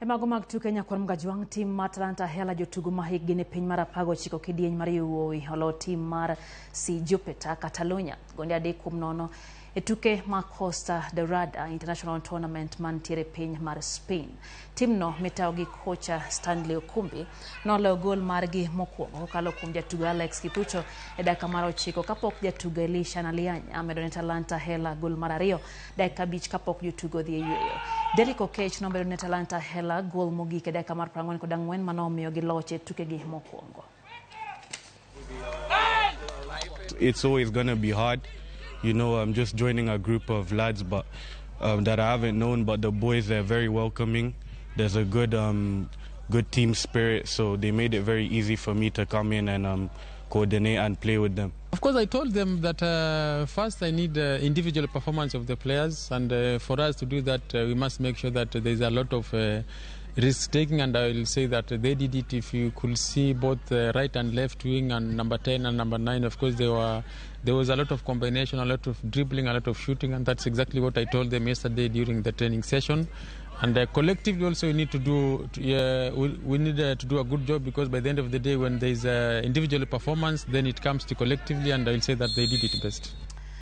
E mago mag tuke nyakwar Mgajwang', tim mar Talanta Hela jotugo ma hikgi ni piny mar 19 kidieny mar yowuowi olo tim mar C Jupiter Catalunya gonde 3-0 e tuke ma Costa Dorada International Tournament mantiere piny mar Spain. Timno mitawo gi kocha Stanley Okumbi noloyo gol margi mokwongo kokalo kuom jatugo Alex Kipruto e dakika mar 9 kapok jatugo Elisha Nalianya medo ne Talanta Hela gol mar 2 dakika 5 kapok jotugo odhi e yueyo. Derrick Okech nomedo ne Talanta Hela gol mogik e dakika mar 44 manomiyo giloch e tukegi mokwongo. It's always going to be hard. I'm just joining a group of lads but that I haven't known, but the boys, they're very welcoming. There's a good team spirit, so they made it very easy for me to come in and coordinate and play with them. Of course, I told them that first I need individual performance of the players, and for us to do that, we must make sure that there's a lot of risk taking, and I will say that they did it. If you could see both right and left wing and number 10 and number 9, of course there was a lot of combination, a lot of dribbling, a lot of shooting, and that's exactly what I told them yesterday during the training session. And collectively also we need to do, we need to do a good job, because by the end of the day when there is individual performance, then it comes to collectively, and I will say that they did it best.